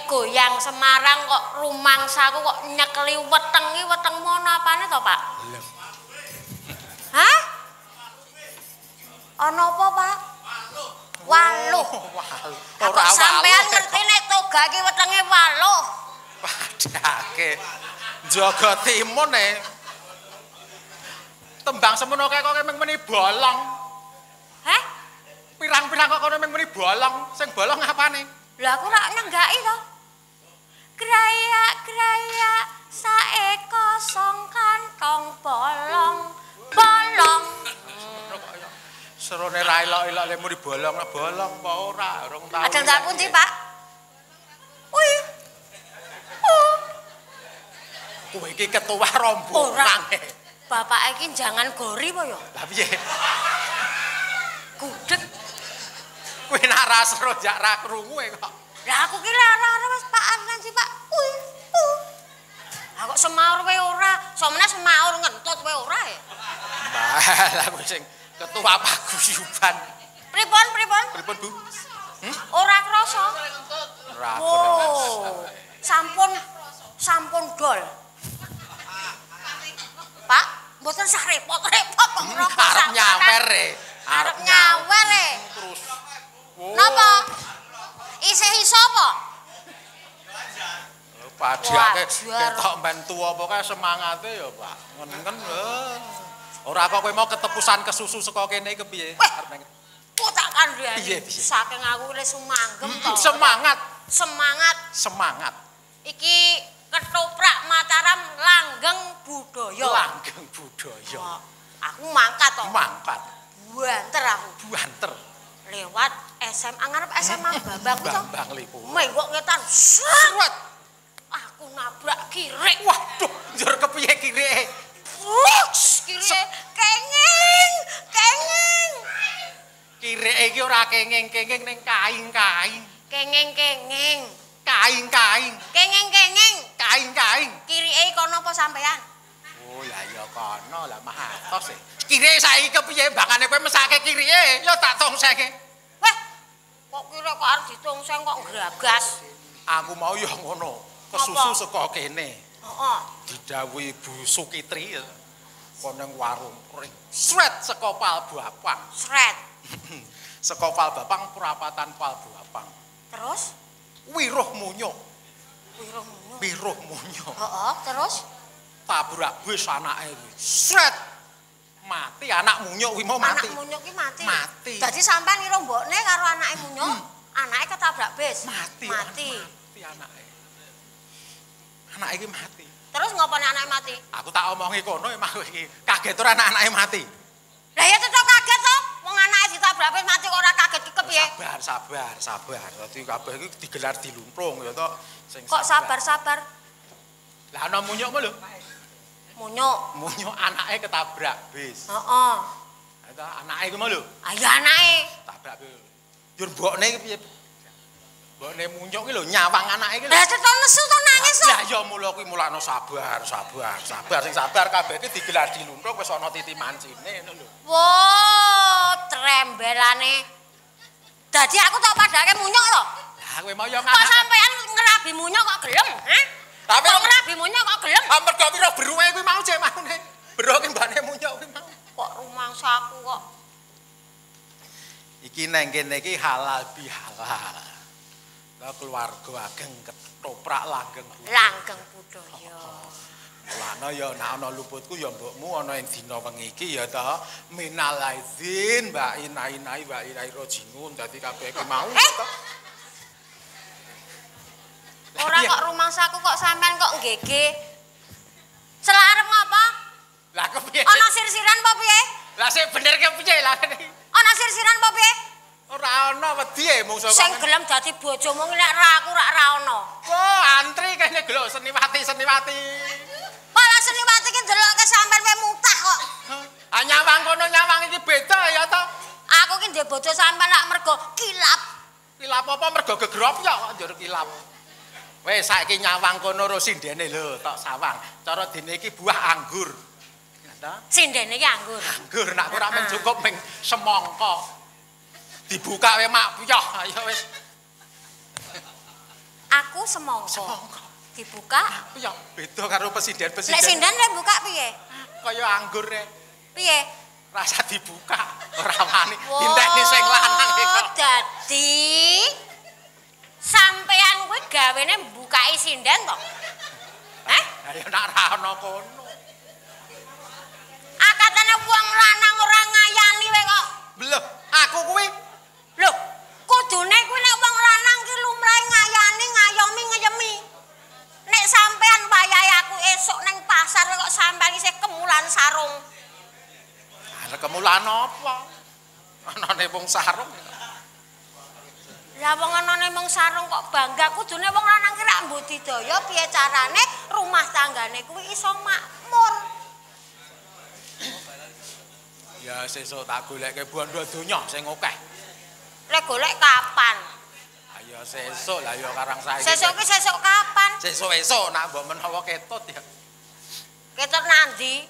goyang Semarang kok rumangsaku kok nyekeli weteng iki wetengmu ana apane to, Pak? Hah? Ana apa, Pak? Waluh. Waluh. Ora sampean ngerti nek toga iki wetenge waluh. Padake. Jaga timun e. Tembang semono kae kok mung meni bolong. Heh? Pirang-pirang kok kono mung meni bolong. Sing bolong apane? Lah aku rak nenggaki to. Grayak-grayak sae kosong kantong bolong. Bolong. Serone ra elok-elok le muni bolong, bolong apa ora urung tau. Ajeng tak pundi, Pak? Wih. Kowe iki ketua rombongan. Bapak iki jangan gori apa ya? Lah piye? Gudeg. Kowe nak ra seru jak ra krungu kok. Lah aku ki lara-lara wis Pak Arnan sih, Pak. Wih. Lah kok semaur wae ora, somene semaur ngentut wae ora e. Lah aku sing ketua paguyuban. Pripun, pripun? Pripun, Bu? Ora krasa. Ora krasa. Sampun sampun dol. Pak, mboten sah repot-repot kok ngrokok. Arep nyawer e. Arep nyawer e. Terus. Napa? Isih iso apa? Padake ketok men tuwa pokoke semangate ya, Pak. Ngen-ngen. Ora kok kowe mau ketepusan kesusu saka kene iki kepiye? Arep kok tak kandhani. Saking aku wis sumanggem to. Semangat. Semangat. Semangat. Iki ketoprak Mataram langgeng budaya. Langgeng budaya. Aku mangkat to. Mangkat. Buanter aku. Buanter. Lewat SMA ngarep SMA Bambang kuwi to. Bambang Lipo. Menggok ngetan. Sret. Aku nabrak kirik. Waduh, njur kepiye kirike? Wuks, kirike kenging, kenging. Kirike iki ora kenging-kenging ning kaing-kaing. Kenging-kenging. Kaing-kaing. Kenging-kenging. Kaing-kaing. Kirike kono apa sampean? Oh, lah ya kono lah mahatos e. Kirike saiki kepiye mbangane kowe mesake kirike? Ya tak tongsenge. Weh. Kok kirike kok arep ditongseng kok gragas. Aku mau ya ngono. Kesusu saka kene. Heeh. Didhawuhi Bu Sukitri kon nang warung. Sret saka Palbapang. Sret. Saka Palbapang perapatan Palbapang. Terus wiruh munyuk. Wiruh munyuk. Wiruh munyuk. Heeh, terus tabrak bus anake kuwi. Sret. Mati anak munyuk kuwi mau mati. Anak munyuk ki mati. Mati. Dadi sampean ngira mbokne karo anake munyuk, anake ketabrak bus. Mati. Mati. Mati anake. Anake iki mati. Terus ngopone anake mati? Aku tak omongi kono emang kowe iki. Kaget ora anak-anake mati? Lah ya tetep kaget to. Wong anake ditabrak bus mati kok ora kaget ki kepiye? Sabar, sabar, sabar. Dadi kabeh iki digelar dilumprung ya to. Sing kok sabar-sabar. Lah ana munyuk lho. Munyuk. Munyuk anake ketabrak bis. Heeh. Ha anake iku mau lho. Ah ya anake. Tabrak bis. Njur mbokne iki piye? Mbokne munyuk iki lho nyawang anake iki lho. Lah tetep nesu to nangis to. Lah ya mula kuwi mulakno sabar, sabar, sabar. Sing sabar kabeh iki digelar dilumprung wis ana titi mancine ngono lho. Wo, trembelane. Dadi aku tak padake munyuk to. Lah kowe mau ya ngakak. Kok sampean ngrabi munyuk kok gelem, hah? Tapi kok ngrabi munyuk kok gelem? Ah mergo pira beruwe kuwi mau cek maune. Bero ki mbane munyuk kuwi mau. Kok rumangsaku kok. Iki nang kene iki halal bihalal. Lah keluarga ageng ketoprak langgeng budaya. Langgeng budaya. Mulane ya nek ana luputku ya mbokmu ana ing dina wengi iki ya ta minal aizin wa inna ilaihi wa ilaihi rajiun dadi kabeh iki mau ta. Ora kok rumangsaku kok sampean kok nggege. Selak arep ngapa? Lah kepiye? Ana sir-siran apa piye? Lah sing bener kepiye lah. Ana sir-siran apa piye? Ora ana wedi e mungso. Sing gelem dadi bojomu nek ra aku ra ana. Wah, antri kene gelok seniwati-seniwati. Malah seniwati ki ndelokke sampean wae mutah kok. Ah nyawang kono nyawang iki beda ya ta. Aku ki ndek bojo sampean lak mergo kilap. Kilap apa mergo gegrop ya kok njur kilap. Wis saiki nyawang kono ro sindene lho tok sawang. Cara dene iki buah anggur. Ya ta? Sindene iki anggur. Anggur nek ora men cukup ming semangka. Dibuka wae mak piyah ayo wis. Aku semangka. Semangka. Dibuka. Ya beda karo pesinden-pesinden. Nek sinden lek buka piye? Kaya anggur e. Piye? Rasa dibuka ora wani. Dinteni sing lanang iki. Dadi sampean kuwi gawene mbukaki sinden to? Hah? Lah ya nek ra ana kono. Akatane wong lanang ora ngayani wae kok. Lho, aku kuwi. Lho, kudune kuwi nek wong lanang ki lumrahe ngayani, ngayomi, ngeyemi. Nek sampean wayahe aku esuk ning pasar kok sampean isih kemulan sarung. Lah kemulan apa? Anane wong sarung. Lah wong anane mung sarung kok bangga, kudune wong lanang ki rak mbudidaya piye carane rumah tanggane kuwi iso makmur. Ya sesuk tak goleke bondo donya sing akeh. Lek golek kapan? Ayo sesuk lah ya karang saiki. Sesuk ki sesuk kapan? Sesuk esuk nak mbok menawa ketut ya. Ketut nandi?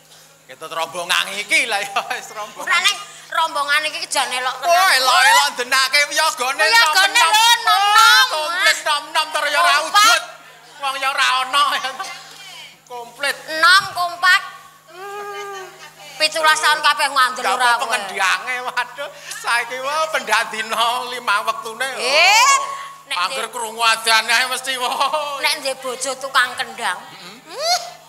Ketut rombongan iki lah ya wis rombongan. Ora ning rombongan iki jan elok tenan. Oh, elok-elok ndenake wiyagane nom-nom. Nom-nom. Komplit nom-nom ter ya ora ujud. Wong ya ora ana ya. Komplit. Nom kompak. 17 tahun kabeh ngandel ora kowe. Pengendiange waduh. Saiki wae pendak dina 5 wektune. Nek angger krungu adane mesti wae. Nek ndek bojo tukang kendang.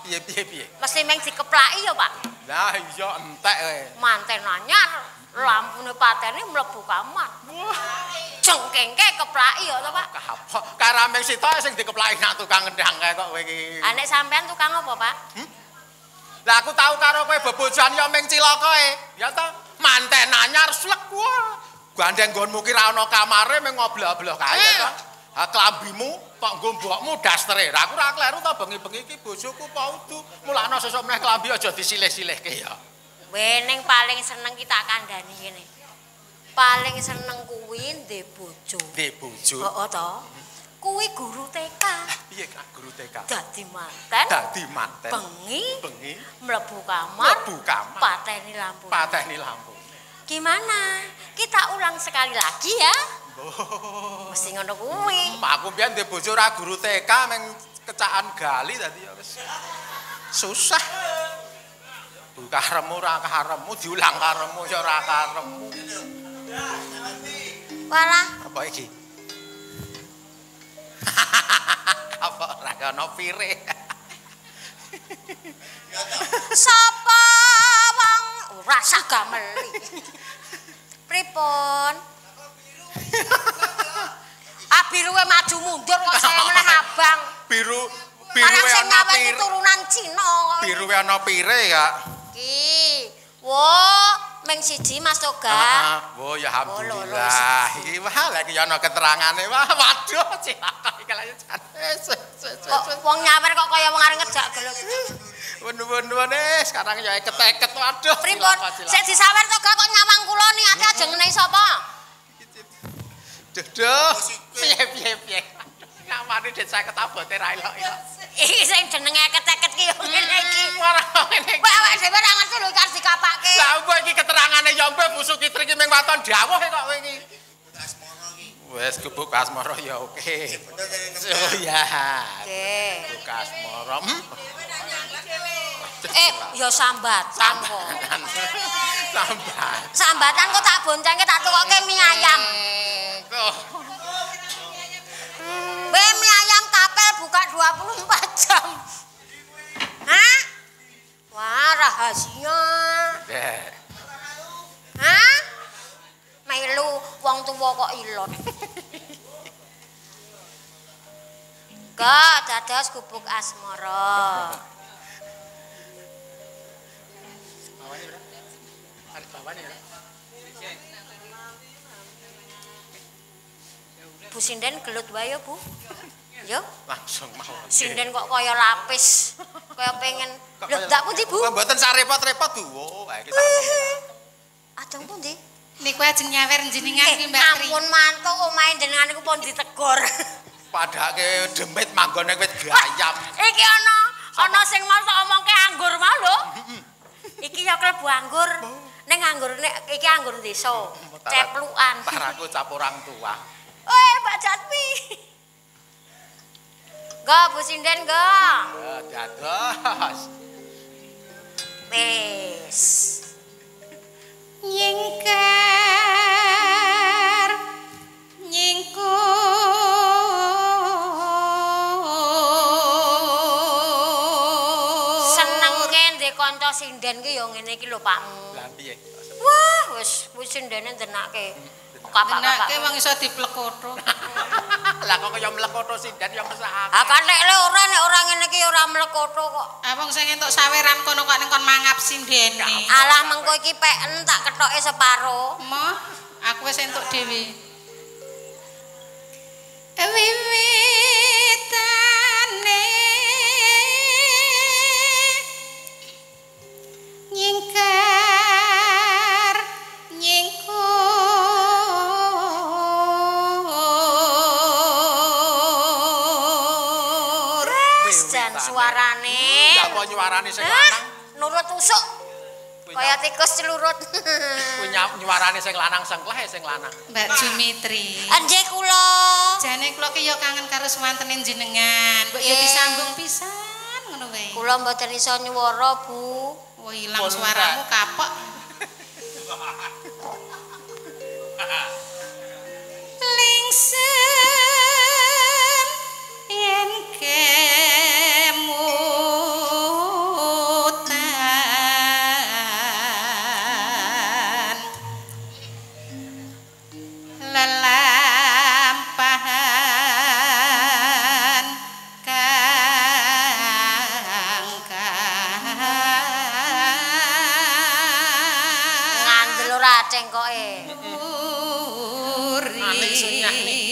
Piye piye piye. Mesti meng dikeplaki ya, Pak. Lah iya entek kowe. Manten anyar, lampune pateni mlebu kamar. Jengkengke keplaki ya to, Pak. Kapok. Karameng sitok sing dikeplaki nak tukang kendang kae kok kowe iki. Ah nek sampean tukang apa, Pak? Lah aku tau karo kowe bebojoan ya ming cilaka e. Ya to, manten anyar slek wah. Gandeng nggonmu ki ra ana kamare ming ngoblok-oblok kae ya to. Ha klambimu kok nggo mbokmu dastere. Lah aku ora kleru to bengi-bengi iki bojoku apa udu. Mulane sesuk meneh klambi aja disilih-silihke ya. Wening paling seneng ki tak kandhani ngene. Paling seneng kuwi ndek bojo. Ndek bojo. Heeh to. Kuwi guru TK. Piye guru TK? Dadi manten. Dadi manten. Bengi. Bengi. Mlebu kamar. Mlebu kamar. Pateni lampu. Pateni lampu. Gimana? Kita ulang sekali lagi ya. Oh. Mesti ngono kuwi. Aku mbiyen ndek bojo ora guru TK meng kecaan gali dadi ya wis susah. Buka karemu ora karemu diulang karemu ya ora karemu. Walah, apa iki? Apa ora ana pire? Sapa wong ora sah gameli. Pripun? Ah biruwe maju mundur kok saya meneh abang. Biru biruwe ana pire. Turunan Cina. Biruwe ana pire ya. Ki. Wo, meng siji Mas Toga. Heeh. Wo ya alhamdulillah. Iki wah lha iki ana keterangane. Wah waduh cilaka iki lha jan. Kok wong nyawer kok kaya wong arep ngejak gelut. Wun-wun sekarang ya eket-eket waduh. Pripun? Sik disawer Toga kok nyawang kula niate aja ngenai sapa? Duh duh. Piye piye piye. Ngamane det 50 abote ra elok-elok. Iki sing jenenge eket-eket ki yo ngene iki. Ora ngene iki. Kowe awake dhewe ora ngerti lho iki arep dikapake. Lah opo iki keterangane ya mbe Bu Sukitri iki ming waton dawuh kok kowe iki. Asmara iki. Wes gubuk asmara ya oke. Oh ya. Oke. Gubuk asmara. Ya sambatan kok. Sambat. Sambatan kok tak boncengke tak tukoke mie ayam. Kok. Mie ayam kapel buka 24 jam. Hah? Wah, rahasia. Hah? Melu wong tuwa kok ilon. Kok dados gubuk asmara. Bu Sinden gelut wae ya, Bu. Yo, langsung mawon. Sinden kok kaya lapis, kaya pengen. Lho, ndak pundi, Bu? Mboten sak repot-repot, Bu. Oh, iki sak. Ajeng pundi? Niku ajeng nyawer jenengan iki, Mbak Tri. Ampun mantuk omahe jenengan niku pun ditegor. Padake demit manggone wit gayam. Iki ana sing mau tak omongke anggur mau lho. Iki ya klebu anggur. Ning anggur nek iki anggur desa, ceplukan. Paraku cap orang tua. Weh, Mbak Jatmi. Nggo Bu Sinden nggo. Ya dados. Wis. Nyingkar nyingkur senengke ndek kanca sinden ki ya ngene iki lho Pakmu. Lah piye? Wah, wis wis sindene ndenake. Kapak-kapak. Ndenake wong iso diplekotho. Lah kok kaya mlekotho sinden ya mesakake. Ha kan nek ora nek ora ngene iki ora mlekotho kok. Ah wong sing entuk saweran kono kok ning kon mangap sindene. Alah mengko iki peken tak kethoke separo. Moh, aku wis entuk dhewe. Wiwitane nyingkar nyingkur jan suarane. Lah kok nyuarane sing lanang nurut usuk. Kaya tikus celurut. Kuwi nyuarane sing lanang sengkleh sing lanang. Mbak Jumitri. Nggih kula. Jane kula ki ya kangen karo suwantene jenengan. Mbok ya disambung pisan ngono wae. Kula mboten iso nyuwara, Bu. Wah, ilang suaramu kapok. Lingsem yen kemutan lelampahan kang ngandel ora cengkoke. Manik sunyah nih.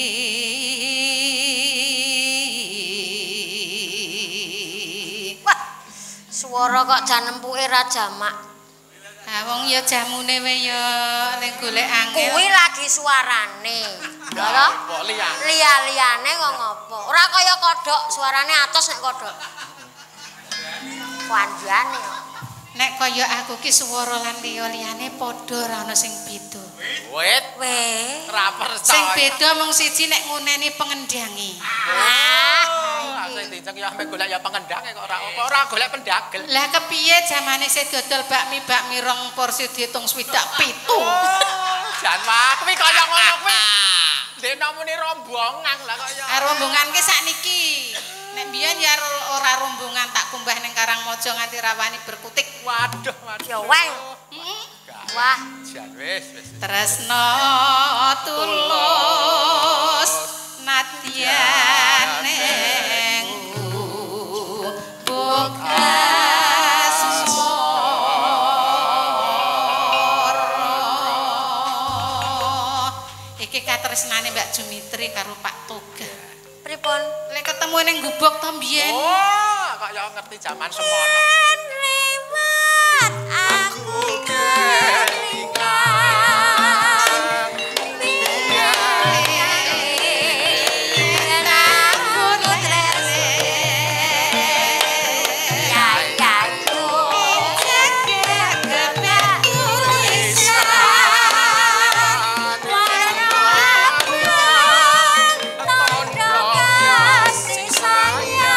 Wah, swara kok jan empuke ra jamak. Ha wong ya jamune wae ya ning golek angel. Kuwi lagi suarane. Lha to? Liya-liyane kok ngopo? Ora kaya kodhok, suarane atos nek kodhok. Kandhane kok. Nek kaya aku ki swara lan liya-liyane padha ora ana sing beda. Wit. Weh. Ora percaya. Sing beda mung siji nek nguneni pengendangi. Ah, sing dicek ya ame golek ya pengendange kok ora apa ora golek pendagel. Lah kepiye jamane sing dodol bakmi-bakmi rong porsi diitung 67. Jan wah kuwi kaya ngono kuwi. Ndekno muni rombongan lah kaya. Ah rombongan ki sakniki. Nek mbiyen ya ora rombongan tak kumbah ning Karangmojo nganti rawani berkutik. Waduh, waduh. Ya weng. Wah, jan wis wis. Tresno tulus nadyan ing gubuk asmara. Iki katresnane Mbak Jumitri karo Pak Toga. Pripun? Lek ketemu ning gubuk to mbiyen. Oh, kok ya ngerti jaman semono. Liwat aku kelingan. Aku tresno. Ya ya ku kasih sayang.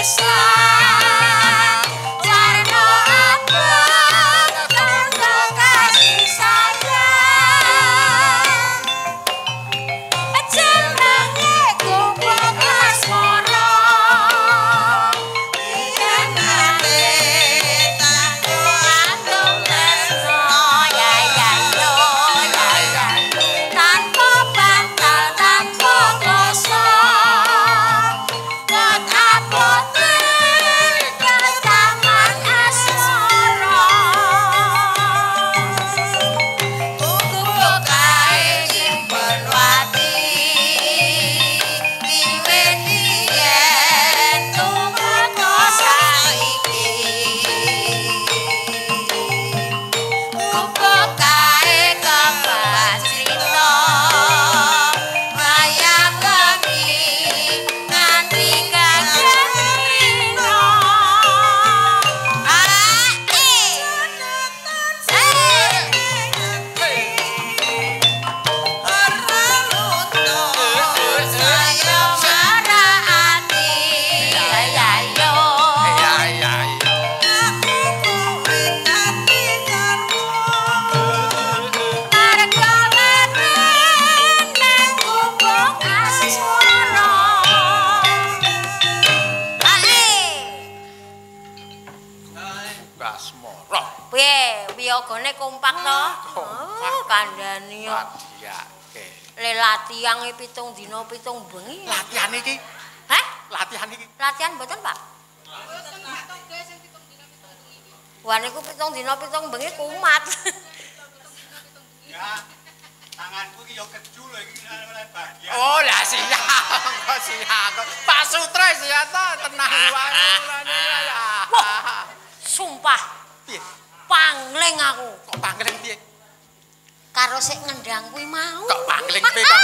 Islam warna abang tanda kasih sayang jenenge gubuk asmara yen ate tanggo andung tresno ya ya yo ya ya tanpa bantal tanpa kloso kot apote ketaman asmara gubuk kae nyimpen wati wiwit yen tumeka saiki gubuk kae kebak crita wayang wengi nganti kagrina ah eh Ora luntur saya ora ati ya ya yo Ya ya yo. aku kuwi dadi garwa Marga leren nang gubuk asmara. Ae. Asmara. Piye, wiyogane kompak to? Kompak. Oh, kandhani yo. Latiake. Le latihan e 7 dina 7 bengi. Latihan iki, Hah? latihan iki. Latihan mboten, Pak? Wah niku 7 dina 7 bengi kumat. Ya, tanganku iki yo keju lho iki oleh bagian. Oh, lah siap, kok siap. Pak Sutra siap to, tenang wae mulane ya. Wah. Sumpah, Piye? pangling aku Kok pangling piye? karo sik ngendang kuwi mau. Kok pangling piye kok?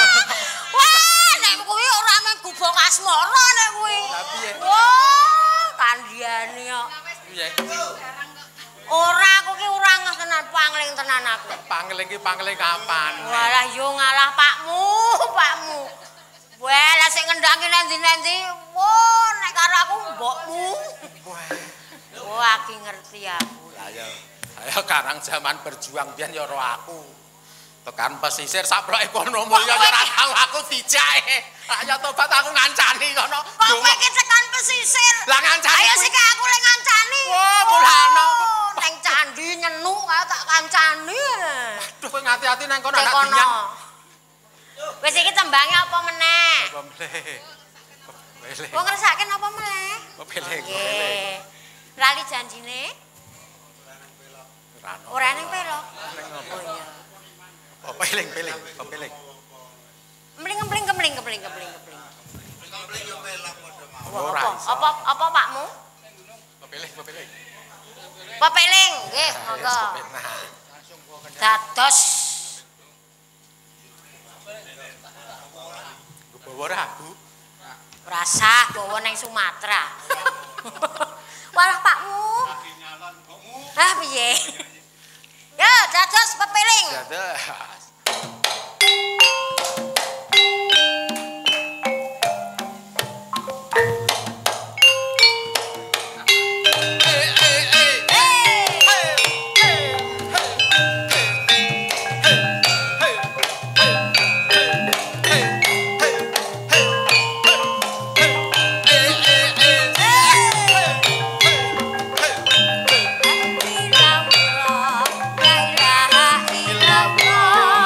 Wah, nek kuwi ora mung gubuk asmara nek kuwi. Lah piye? Wah, kandhane kok. Piye? Ora aku ki ora ngeh tenan pangling tenan aku. Pangling ki pangling kapan? Walah yo ngalah pakmu, pakmu. Wah, lah sik ngendang ki nendi-nendi, wah nek karo aku mbokmu. Wah. Wah, ki ngerti aku. Lah ya, ayo karang zaman berjuang biyen ya ro aku. Tekan pesisir saploke kono mulya ya ora tau aku dijake. Lah ya tobat aku ngancani kono. Kok kowe ki tekan pesisir? Lah ngancani Ayo kuwi. sik aku le ngancani. Wah, mulakno. Oh, Neng candi nyenuk ayo tak kancani. Aduh kowe ngati-ati nang kono anak Tekono. dinyang. Wis iki tembange apa meneh? Apa mleh? Peleng. Kok ngrasake napa meneh? Peleng, peleng. Nggih. Lali janjine? Ora ning pelok. Oh iya. Oh, peleng, peleng, peleng. Mling mling kemling kemling kemling kemling. Kempling yo pelok padha mawon. Ora Apa iso. apa apa pakmu? Peleng, peleng. Pepeling, nggih, monggo. Dados Bawa ora, Bu? rasah gawa ning Sumatera. Walah pakmu. Ah piye? Ya, dados pepeling. Dados. La ilaha illallah.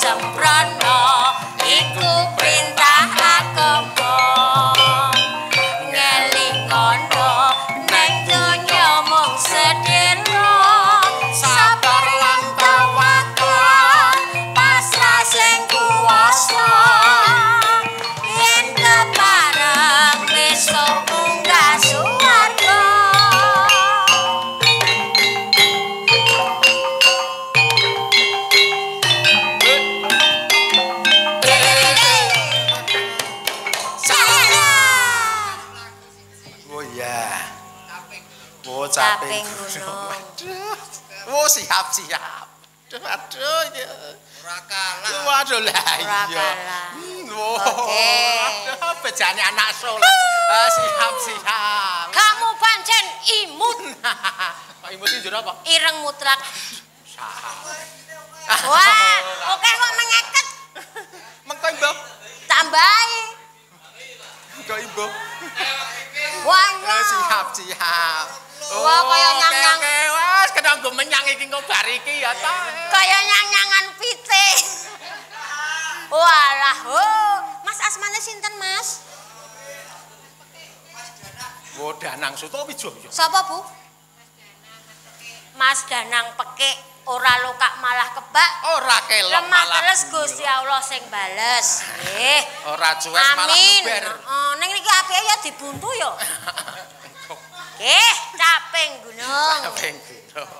sembrono iku perintah agama. Ngelingono nang donya mung sedelo, sabar lan tawakal pasrah sing kuwasa. Yen kepareng besok munggah swarga. Oh iya. Oh caping Caping gunung. Waduh. Oh siap siap. Aduh aduh ya. Ora kalah. Waduh lah Ora iya. kalah. Oh. Oke. Aduh, bejane anak soleh. Ah, siap siap. Kamu pancen imut, Pak Imut iki njur apa? ireng mutlak. Sah. Wah, oke kok mengeket. Mengko imbo. Tambahi. Mengko imbo. Wah, Eh, siap siap. Wah, kaya oke, nyang-nyang. Oke, wes kena nggo menyang iki engko bar iki ya ta. Kaya nyang-nyangan pitik. Walah, oh. Mas asmane sinten, Mas? Oh, Danang Suto Wijoyo. Sapa, Bu? Mas Danang Pekik, ora lokak malah kebak. Ora kelok Lemah malah. teles Gusti Allah sing bales. Nggih. Ora cuwes malah Amin. luber. Heeh, ning niki apike ya dibuntu ya. Nggih, caping gunung. Caping gunung.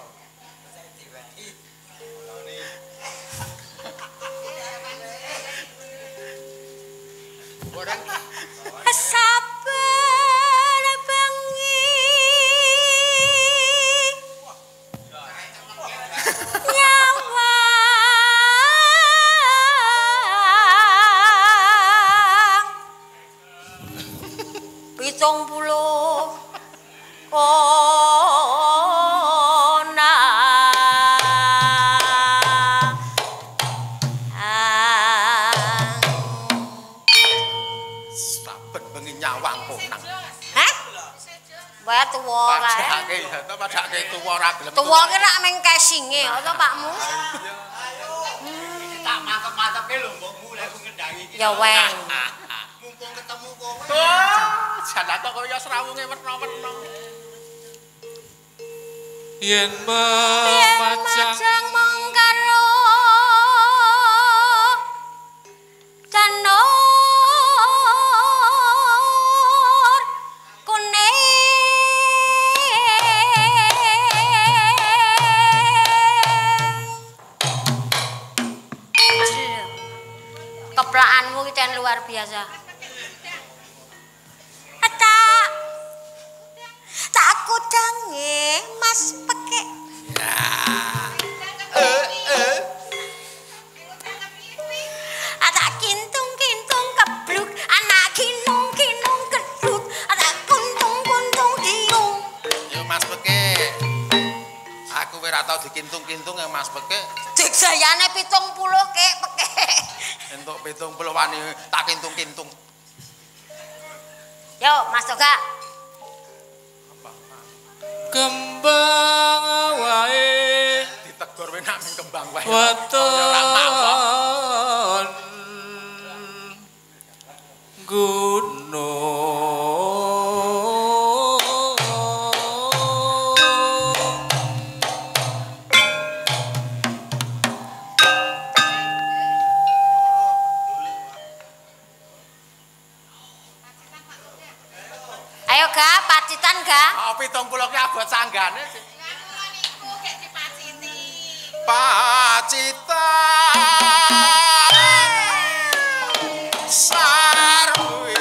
Sabar bengi nyawang 70 kona. Saben bengi nyawang konang. Hah? Wah tuwa kae. Padake ya ta padake tuwa ora gelem. Tuwa ki rak meng kesinge ya to Pakmu? Tak mantep-mantepke lho mbokmu lek aku ngendangi iki. Ya weng. Mumpung ketemu kowe. Wah, jalan kok kaya srawunge werna-werna. Yen Yen memajang majang mung karo janur kuning. Keplakanmu ki ten luar biasa. Tak tak kudange Mas Pekik. Tak kintung-kintung kebluk, anak kinung-kinung keduk, tak kuntung-kuntung kiung. Yo Mas Pekik. Aku wis ora tau dikintung-kintung ya Mas Pekik. Digsayane 70 kek Pekik. Entuk 70 wani tak kintung-kintung. Yo Mas Toga. Kembang wae Ditegor wae nak ming kembang wae. Kaya ora mawon. weton gunung. Ayo ga, pacitan ga. Oh, 70 ki abot sanggane sih. Niku gek dipaciti. Pacitan sarwe.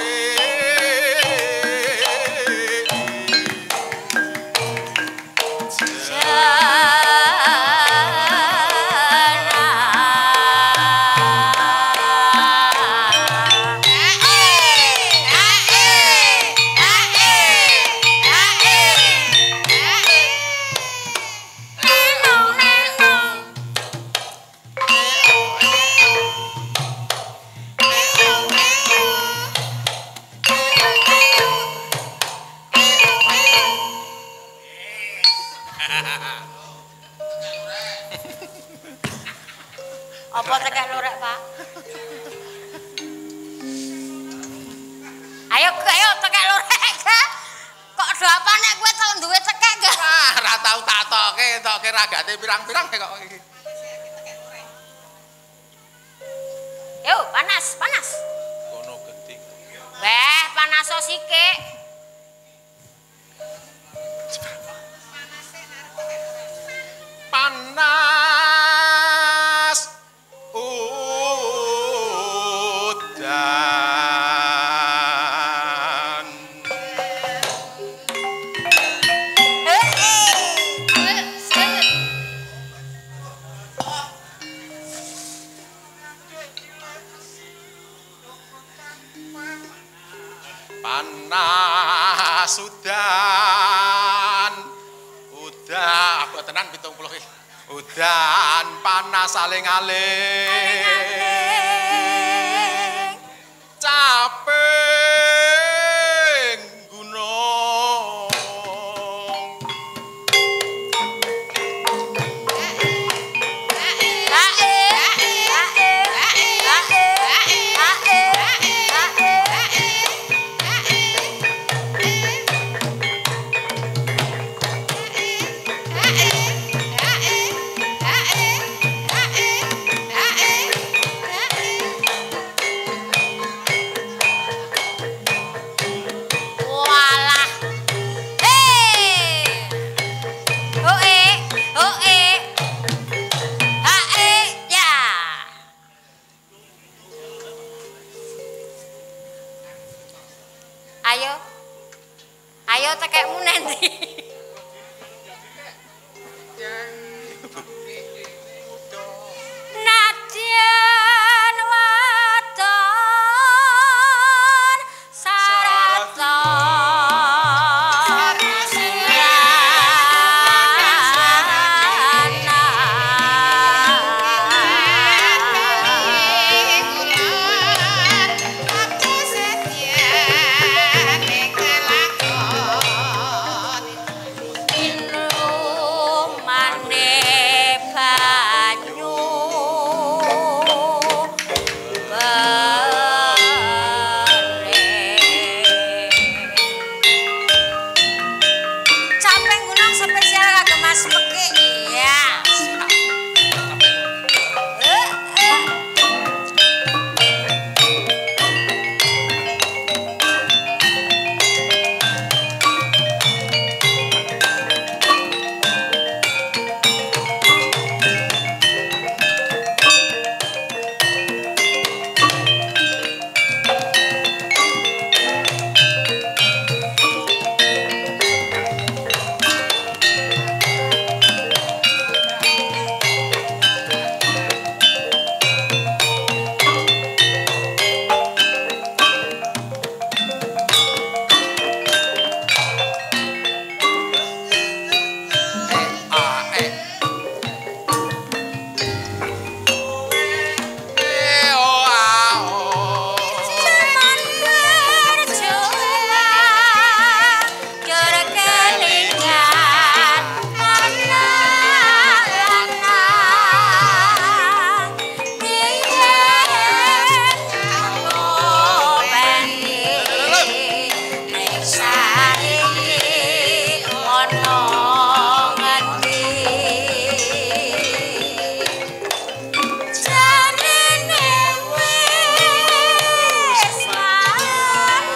Apa tekek lorek, Pak? Ayo, ayo tekek lorek. Kok do apa nek kowe tau duwe tekek gak? Wah, ora tau tak toke, toke ragate pirang-pirang kok iki. Yo, panas, panas. Kono genting. Weh, panas sithik. Panas udan. Panas udan. Udan, apa tenan 70 iki. Udan panas aling-aling. Caping gunung. Walah. Hei. Oe, oe. Hae, ya. Ayo. Ayo tekekmu nanti. Nadyan wadon sarata Inumane banyu bare. Caping gunung spesial kagem Mas Pekik. Iya. Eh, eh. A E E O A O. Cuman berjuang, jur kelingan anak lanang. Biyen aku peni, ning saiki ana ngendi? Jarene wis lanang,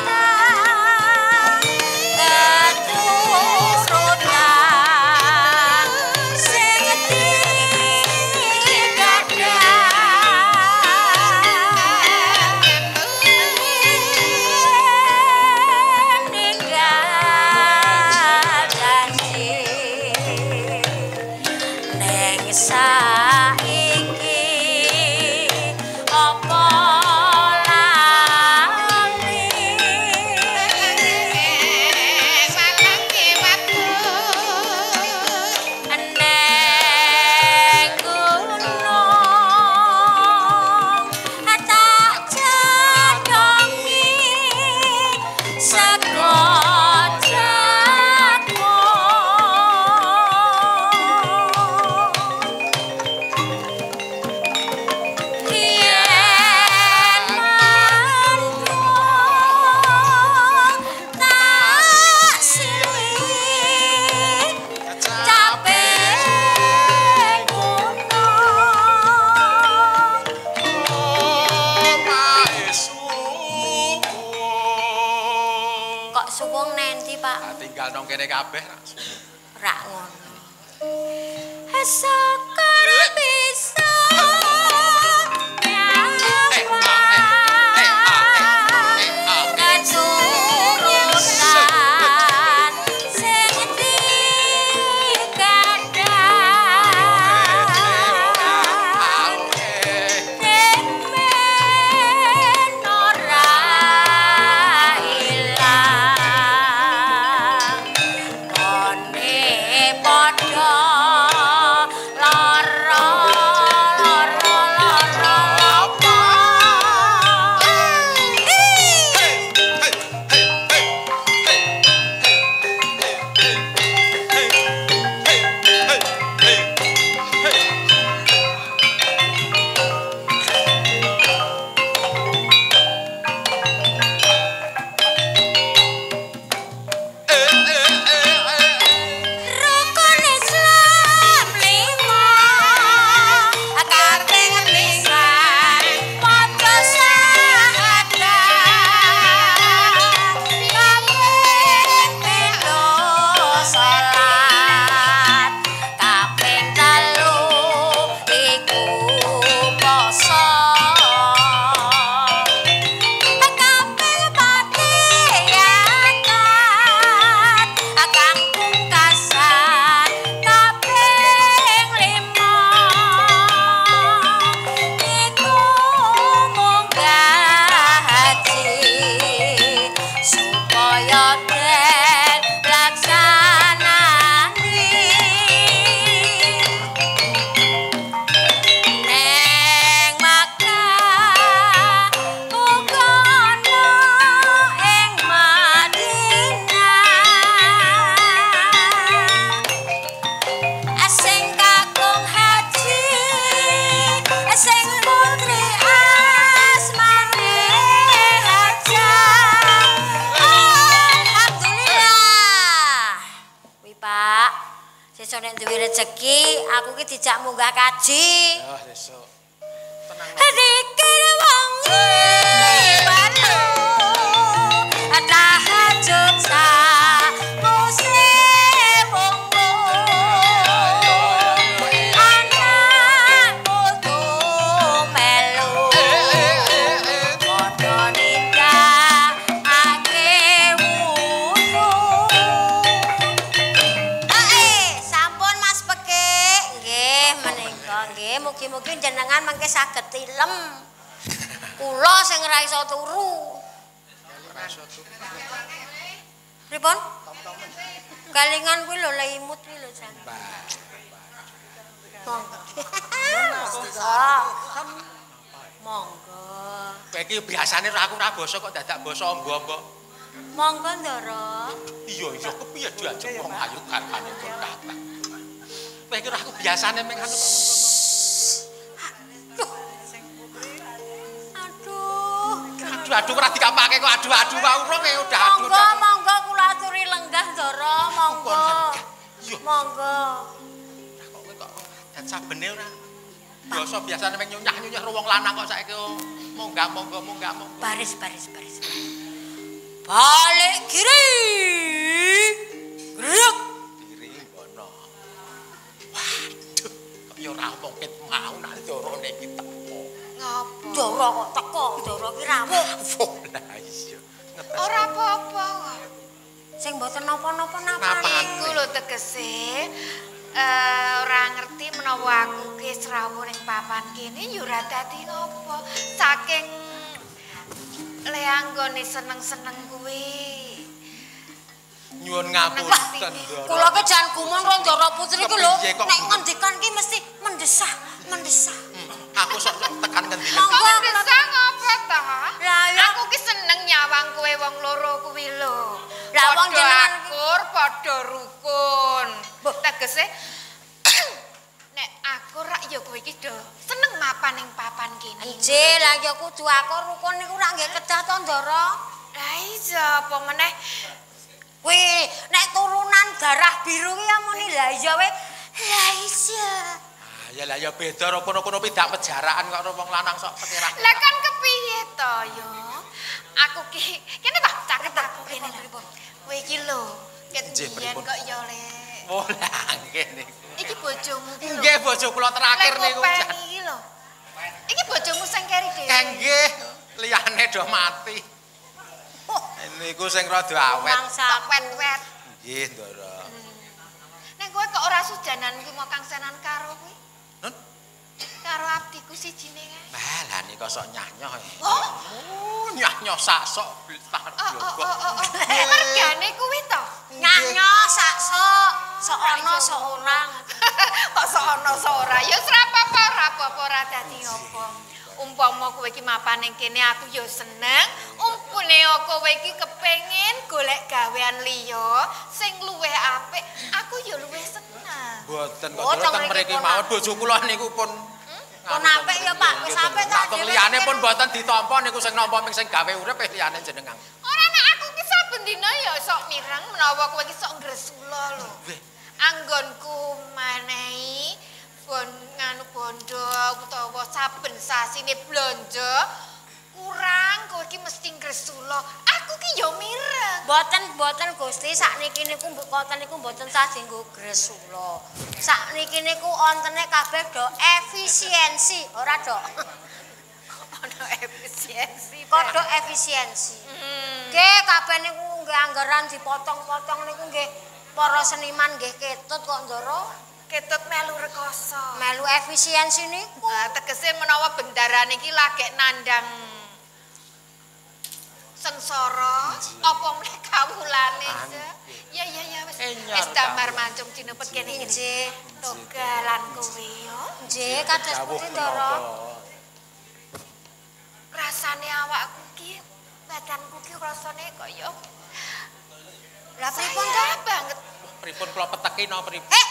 keturunan sing digadang. Ninggal janji ning saiki apa lali neng gunung tak cedhongi sego jagung. Nang kene kabeh rak. Rak ngono. Syukur bisa keturunan sing dikandang demen ora ilang kone padha lara lara lara apa. Rukun Islam lima, kaping pisan maca syahadat, kaping pindho salat, kaping telu iku poso. Kaping pati zakat, kang pungkasan kaping lima iku munggah haji supaya den laksanani. Neng Makkah uga ana ing Madinah, sing kakung haji sing putri asmane Hajah. Alhamdulillah. Kuwi Pak, sesuk nek duwe rejeki aku ki dijak munggah kaji. Oh, sesuk. Tenang. Zikir wengi watu tahajud sawuse wungu anak putu melu padha nindakake wudu. Sampun Mas Pekik, nggih menika nggih mugi-mugi jenengan mangke saged tilem. Kula sing ora iso turu. Pripun? Kalingan kuwi lho limut kuwi lho jan. Monggo. Monggo. Kowe iki biasane aku ora basa kok dadak basa ombo-ombo. Monggo Ndara. Iya iya kepiye diajeng wong ayu karpane pun kathah. Kowe iki aku biasane meng anu kok. Aduh. Aduh aduh ora dikapake kok aduh aduh wae urung e udah aduh. Monggo monggo kula aturi lenggah Ndara, monggo. Iya. Monggo. Kok kowe kok dan sabene ora. Biasa biasane meng nyunyah-nyunyah karo wong lanang kok saiki munggah monggo munggah monggo. Baris baris baris. Balik kiri. Gerak. Kiri ngono. Waduh, kok ya ora omong ket mau nak dorone iki teko. Ngopo? Ndara kok teko, Ndara ki rawuh. Wah, lah iya. Ngetes. Ora apa-apa kok. Sing mboten napa-napa napane. Iku lho tegese ora ngerti menawa aku ki srawuh ning papan kene ya ora dadi ngopo. Saking le anggone seneng-seneng kuwi. Nyuwun ngapunten, Ndara. Kula ki jan gumun karo Ndara Putri ki lho. Kepiye kok Nek ngendikan ki mesti mendesah, mendesah. Aku sok tekan ngendi. Monggo. Kok mendesah ngopo ta? Lah ya Aku ki seneng nyawang kowe wong loro kuwi lho. Lah, wong Padha jenengan akur, padha rukun. Tegese nek aku rak ya kowe iki do seneng mapan ning papan kene. Nggih, lah ya kudu akur rukun niku rak nggih kedah to Ndara. Lah iya apa meneh Kuwi nek turunan darah biru ki ya muni lah iya we. Lah iya. Ah, ya lah ya beda karo kono-kono pidak pejaraan kok karo wong lanang sok sekirah. Lah kan kepiye to yo? Aku ki kene ta caket aku kene lho. Kowe iki lho Ket Nggih, biyen pripun? kok ya le. Oh, lah nggih niku. Iki bojomu ki lho. Nggih bojo kula terakhir Lek niku. ngopeni iki lho. Iki bojomu sing keri dhewe. Nggih, liyane do mati. Niku sing rada awet. Mangsa Tok wet-wet. Nggih, Ndara. Nek kowe kok ora sujanan kuwi mau kangsenan karo kuwi? Nun? Karo abdiku sijine kae. Wah, lah nika sok nyanyoh. Oh, Oh, nyanyoh sak sok blitar oh, oh, oh, oh, oh. Mergane kuwi to. nyanyo sak sok, sok ana sok ora. Kok sok ana sok ora? Ya wis ora apa-apa, ora apa-apa, ora dadi apa. Umpama kowe iki mapan ning kene aku ya seneng. Umpune kowe iki kepengin golek gawean liya sing luwih apik, aku ya luwih seneng. Mboten kok Oh, Ndara teng teng mriki mriki mawon bojo kula niku pun Pun apik ya, Pak. Wis apik ta, Teng dhewe liyane mikir. pun mboten ditampa niku sing nampa ming sing gawe urip eh liyane jenengan. Ora nek aku ki saben dina ya sok mireng menawa kowe ki sok ngresula lho. Anggonku manehi bon nganu bondo utawa saben sasine blonjo kurang kowe ki mesti ngresula. Aku ki ya mireng. Mboten mboten Gusti sakniki niku mbok koten niku mboten sah dienggo gresula. Sakniki niku ontene kabeh do efisiensi, ora do. Ono efisiensi. Kodok efisiensi. Nggih kabeh niku nggih anggaran dipotong-potong niku nggih para seniman nggih ketut kok Ndara Ketut melu rekoso. melu efisiensi niku. Ah, tegese menawa bendarane iki lagek nandang sengsara apa meneh kawulane. Ya ya ya wis wis damar mancung cinepet kene iki. Nggih. Togalan kowe yo. Nggih kados pundi Ndara? Rasane awakku ki badanku ki rasane kaya Lah pripun saya to? banget. Pripun kula peteki napa pripun? Eh.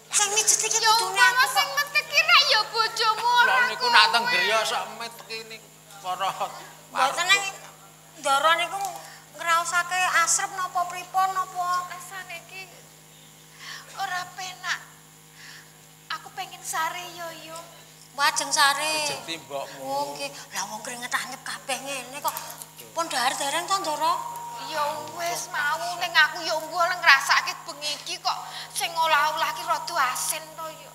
Sing mijet iki Ya kudune umpama aku kok. sing meteki rak ya bojomu Kula ora niku nak teng kowe. griya sok meteki niku para Mboten nang Ndara niku ngraosake asrep napa pripun napa? Rasane ki ora penak. Aku pengen sare yo yo. Wajeng sare. Jeti mbokmu. Oh nggih, lah wong keringet anyep kabeh ngene kok. Pun dhahar dereng to Ndara? Ya wis mau ning aku ya mbuh ngrasake bengi iki kok sing olah-olah ki rada asin to yo.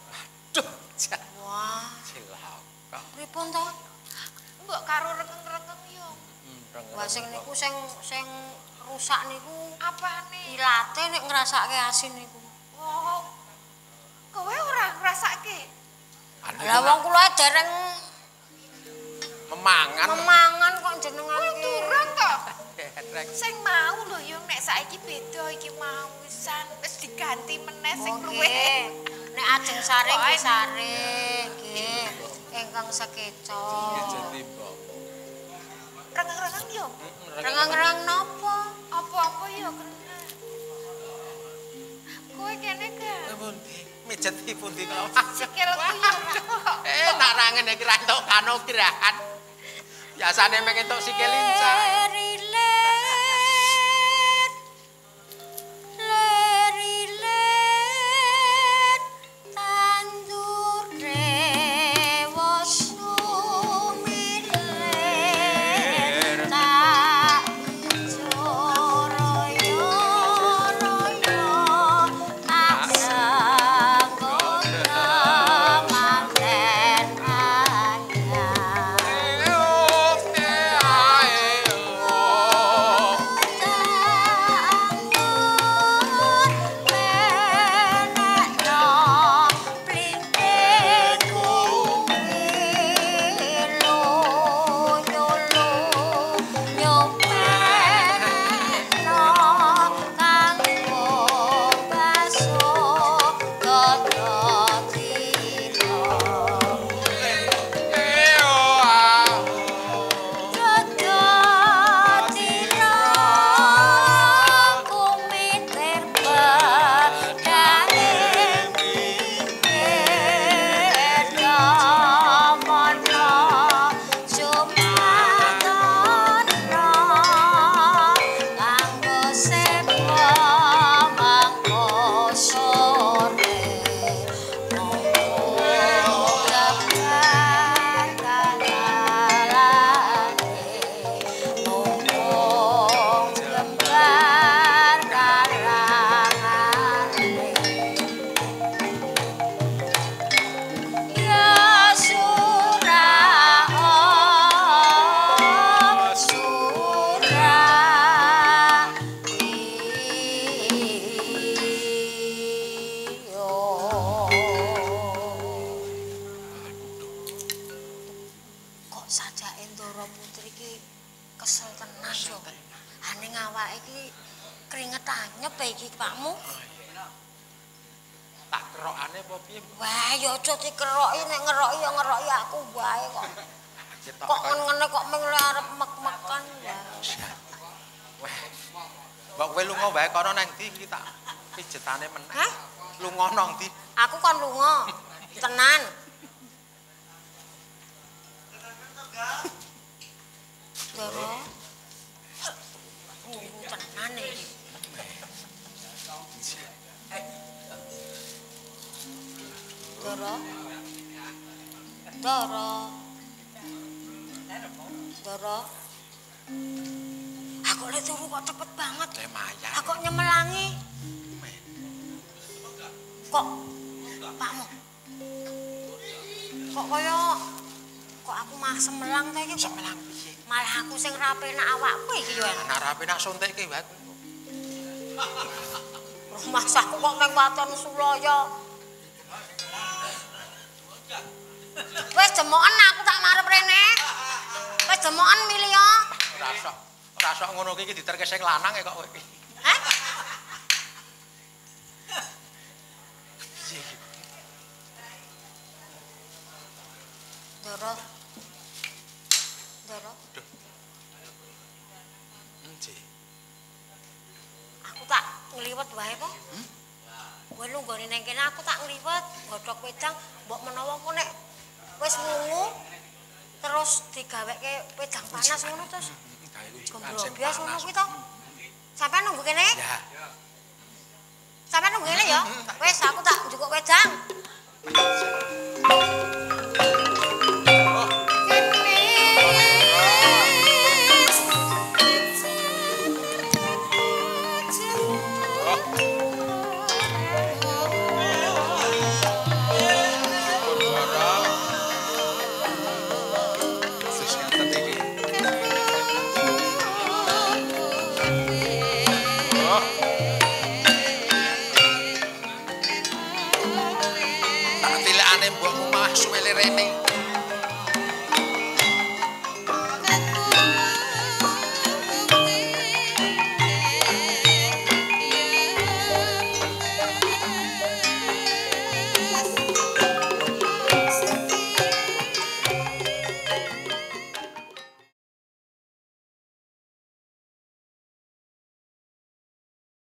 Duh, jan Wah, cilaka. pripun to? Mbok karo rengeng-rengeng yo. Wah sing niku sing sing rusak niku Apane? ilate nek ngrasake asin niku. Oh. Kowe ora ngrasake? Lah wong kula dereng memangan. memangan kok jenengan Kowe ki. turun to. Derek. Sing mau lho yo nek saiki beda iki mau wisan wis diganti meneh sing Oh, luwih. nggih. Nek ajeng sare nggih Pokoke- sare nggih. Ingkang sekeca. Jeti mbokmu. Rengeng-rengeng yo. Rengeng-rengeng napa? Apa-apa yo kena. Kowe kene gak? Pundi? Mijeti pundi kula. Sikilku yo ora. Eh, nak ra ngene iki ra entuk kanugrahan. Biasane mung entuk sikil lincah. Lerilet, lerilet, tandur rewo sumilir, tak joroyo royo, tak sanggup manten anyar. Oh, eh, ae, oh. Aja. Ha ning awake iki keringet anyep iki Pakmu. Tak kerokane apa piye? Wah, ya aja dikeroki, nek ngeroki ya ngeroki aku wae kok. Kok ngene kok mung arep mek-mekan wae. Wah. Mbok kowe lunga wae kono nang ndi iki tak pijetane meneh. Hah? Lunga nang ndi? Aku kon lunga. Tenan. Doro. Turu tenan iki. Doro. Doro. Doro. Aku lek turu kok cepet banget. Lumayan. Aku nyemelangi. Kok Pakmu? Kok kaya kok aku mah semelang ta iki? Semelang piye? Malah aku sing ra penak awakku iki yo. Nek ra penak suntikke wae. Rumah sakku kok meng waton sulaya. Wis demoken aku tak marep rene. Wis demoken milih yo. Ora sok ngono iki diterke sing lanang e kok kowe. Hah? Doro. Doro. Duh. Endi? Aku tak ngliwet wae po. Kowe lunggone nang kene aku tak ngliwet, godhog wedang mbok menawa engko nek wis wungu terus digaweke wedang panas ngono terus. Gombrobias ngono kuwi to. Sampeyan nunggu kene? Ya. Sampeyan nunggu kene ya. Wis aku tak njukuk wedang. Tak tilekane mbokmu malah suwele rene.